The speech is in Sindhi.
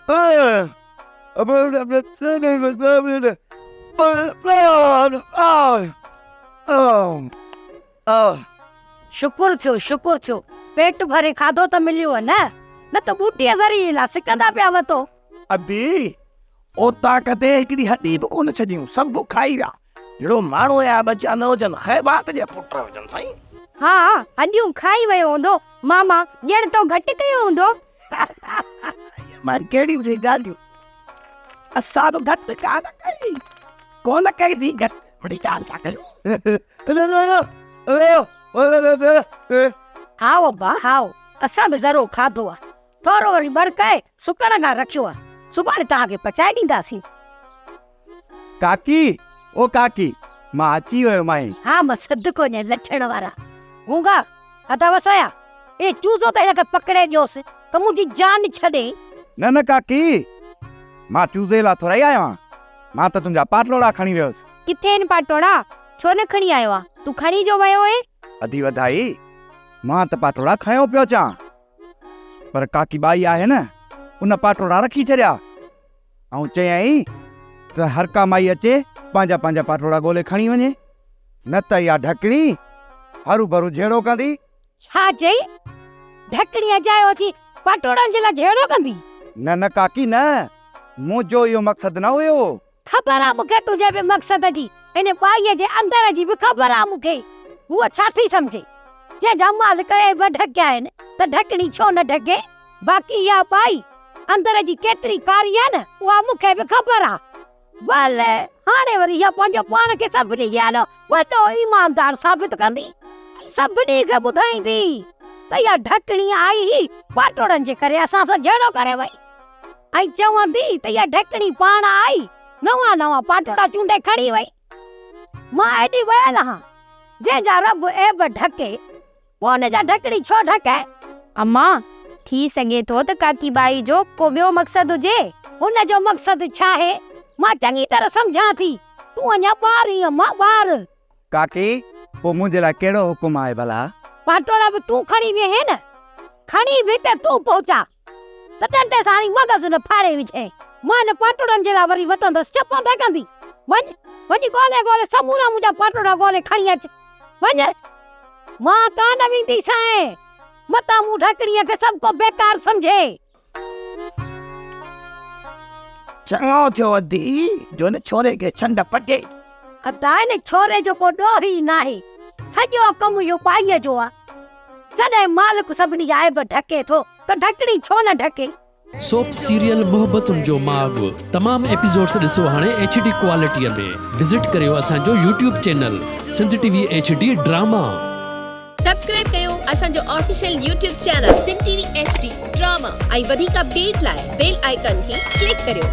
شڪر ٿيو شڪر ٿيو پيٽ ڀري کاڌو ته مليو نه نه ته ٻوٽيء ذريعي لا سڪندا پيا وتو. ادي اوطاق تي هڪڙي هڏي به ڪونه ڇڏيون سڀ کائي ويا. جهڙو ماڻهو يا ٻچا نه هجن خيبات جي پٽ هجن سائين. ها هڏيون کائي ويو هوندو ماما ڄڻ تو گهٽ ڪيو هوندو. مان ڪهڙيون ٿي ڳالهيون اسان به گهٽ ڪانه ڪئي ڪونه ڪئي ٿي گهٽ وڏي ڳالهه ٿا ڪيو. هائو ابا هائو اسان به ذرو کاڌو آ ٿورو وري ٻرڪائي سڪڻ کان رکيو آ سڀاڻي توهان کي پچائي ڏينداسين. ڪاڪي او ڪاڪي مان اچي ويو مائين. ها مان سڌ ڪونهي لڇڻ وارا گونگا ادا وسايا اي چوزو ته هن کي پڪڙي ڏيوس ته منهنجي جان ڇڏي. نه نه ڪاڪي مان چوزي لا ٿورائي آيو آهيان مان ته تنهنجا پاٽوڙا کڻي ويس. ڪٿي آهن پاٽوڙا ڇو نه کڻي آيو آ تون کڻي جو ويو هئين. ادي وڌائي مان ته پاٽوڙا کنيو پيو اچان پر ڪاڪي ٻائي آهي نه ان پاٽوڙا رکي ڇڏيا. ۽ چيائين ته هر ڪا مائي اچي پنهنجا پنهنجا پاٽوڙا ڳولي کڻي وڃي، نه ته اها ڍڪڻي هروڀرو جهيڙو ڪندي. ڇا چئي؟ ڍڪڻي اجايو اچي پاٽوڙن جي لاء جهيڙو ڪندي؟ نه نه ڪاڪي نه، منهنجو اهو مقصد نه هيو. خبر آ مون کي تنهنجي به مقصد جي، ان ٻائيء جي اندر جي به خبر آ مون کي. هوء ڇا ٿي سمجهي؟ جنهن جا مالڪ عيب ڍڪيا آهن ته ڍڪڻي ڇو نه ڍڪي؟ باقي اها ٻائي اندر جي ڪيتري ڪاري آ نه، اها مون کي به خبر آ. ڀلي هاڻي وري اها پنهنجو پاڻ کي سڀني جي آڏو وڏو ايماندار ثابت ڪندي ۽ سڀني کي ٻڌائيندي ته اها ڍڪڻي آئي هئي پاٽوڙن جي ڪري اسان سان جهيڙو ڪري وئي ۽ چوندي ته اها ڍڪڻي پاڻ آئي نوان نوان پاٽوڙا چونڊي کڻي وئي. مان ايڏي ويل هان، جنهن جا رب عيب ڍڪي. پوء ان جا ڍڪڻي ڇو ڍڪي؟ اما، ٿي سگهي ٿو ته ڪاڪي ٻائي جو ڪو ٻيو مقصد هجي. هن جو مقصد ڇاهي، مان چڱي طرح سمجهان ٿي. تون اڃا ٻار آهين اما، ٻار. ڪاڪي، پوء منهنجي لاء ڪهڙو حڪم آهي ڀلا؟ پاٽوڙا به تون کڻي ويهين نه؟ کڻي به ته تون پهچاء ته ڏنڊي سان هڻي مغز نه ڦاڙي وجهين. مان هن پاٽوڙن جي لاء وري وتندس چپون ڌڪندي. وڃ، وڃي ڳولي ڳولي سمورا منهنجا پاٽوڙا ڳولي کڻي اچ. وڃ، مان ڪانه وينديسانء، متان مون ڍڪڻيء کي سڀ ڪو بيڪار سمجهي. چڱو ٿيو ادي، جو هن ڇوري کي ڇنڊ پٽي. ادا، هن ڇوري جو ڪو ڏوهه ئي ناهي، سڄو ڪم اهو ٻائيء جو آ. جڏهن مالڪ سڀني جا عيب ڍڪي ٿو ته ڍڪڻي ڇو نه ڍڪي؟ سوپ سيريل محبتن جو ماڳ تمام ايپيسوڊس ڏسو هاڻي ايڇ ڊي ڪوالٽي ۾ وزٽ ڪريو اسان جو YouTube channel Sindh T V H D drama. Subscribe ڪيو اسان جو official YouTube channel Sindh T V H D drama ۽ وڌيڪ اپڊيٽ لاء بيل آئيڪان کي ڪلڪ ڪريو.